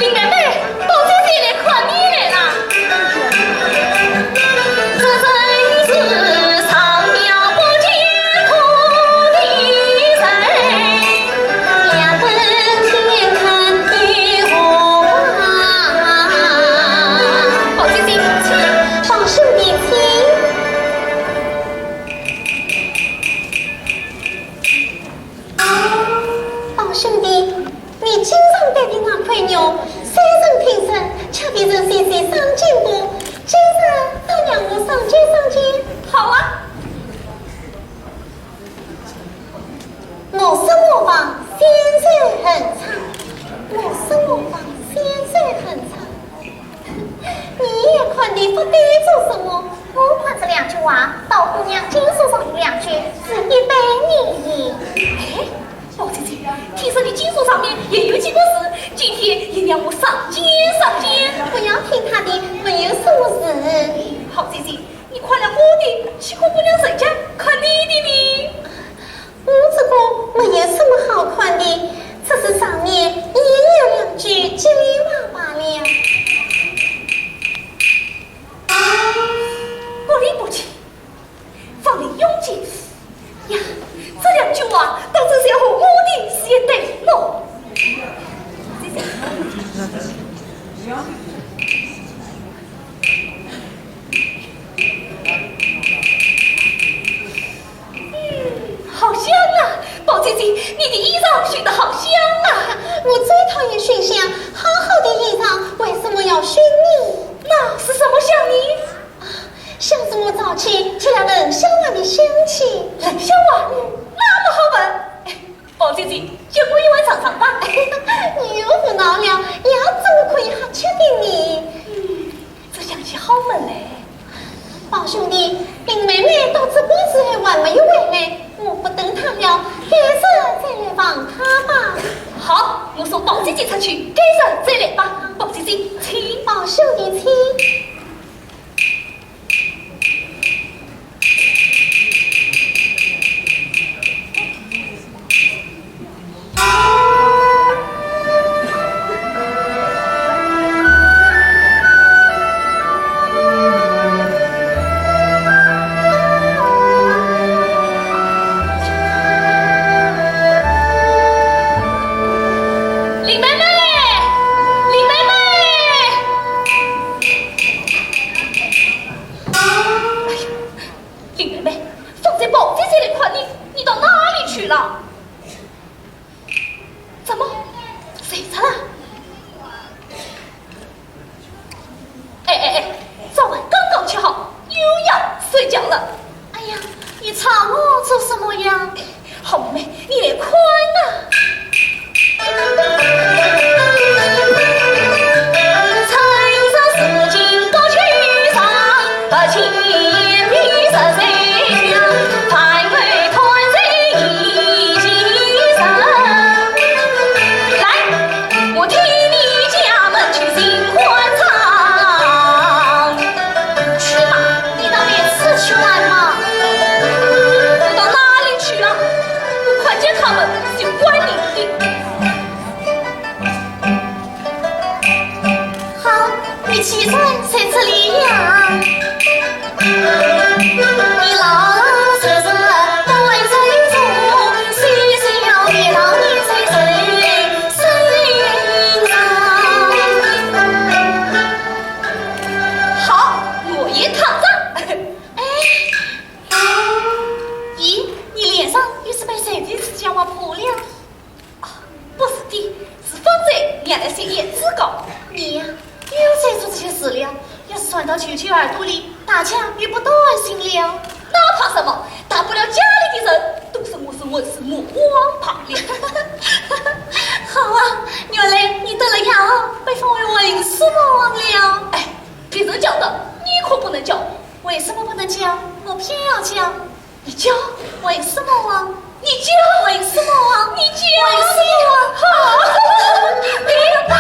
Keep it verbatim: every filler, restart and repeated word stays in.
林妹妹，宝姐姐来看你来了。这真是上了不见哭的人，两本天看的红啊。宝姐姐，请。宝兄弟，请。 宝兄弟，你经常戴的那块玉，虽然听说，却未曾细细赏鉴过，今日倒让我赏鉴赏鉴。好啊。莫说我房仙寿恒昌，莫说我房仙寿恒昌。 你也看得不对做什么？我看这两句话，倒不像经书上的两句，是一般意义。哎，宝姐姐，听说你经书上面也有几个字，今天也让我赏鉴赏鉴。不要听他的，没有什么字。宝姐姐，你看了我的，岂可不让人家看你的呢？ 我这个没有什么好看的，只是上面也有两句结巴罢了。不离不弃，放你永结夫。呀，这两句话倒真像和我的是一对咯。 嗯，好香啊！宝姐姐，你的衣裳熏得好香啊！我最讨厌熏香，好好的衣裳为什么要熏你？那是什么香呢？啊，像是我早起吃了冷香丸的香气。冷香丸？那么好闻？哎，宝姐姐，借我一丸尝尝吧。你又胡闹了，要怎么可以瞎吃的呢？嗯， 这香气好闻嘞。宝兄弟，林妹妹到直播时候还没有回来，我不等她了，改日再来望她吧。好，我送宝姐姐出去，改日再来吧。宝姐姐，请。宝兄弟，请。 林妹妹，林妹妹。哎呀，林妹妹，方才宝姐姐来看你，你到哪里去了？ 怎么？睡着了？哎哎哎，早饭刚刚吃好，又要睡觉了。哎呀，你吵我做什么呀？好妹妹，你来看啊。 来，我替你家门去寻欢唱。去吧，你到别处去玩吧。到哪里去啊？我看见他们就管你的。 好，你既然在这里呀。你老老实实不会走错，谁知道你老年在谁身上？好，我也看着。哎，咦，你脸上又是被谁的指甲划破了？ 啊，不是的，是方才染了些胭脂膏。你呀，又在做这些事了。要是传到舅舅耳朵里，大家又不得安心了。那怕什么？大不了家里的人都说我是混世魔王罢了。好啊，原来你得了药，被封为混世魔王了。哎，别人叫的，你可不能叫。为什么不能叫？我偏要叫。 你叫？混世魔王。你叫？混世魔王。你叫？混世魔王。好。你，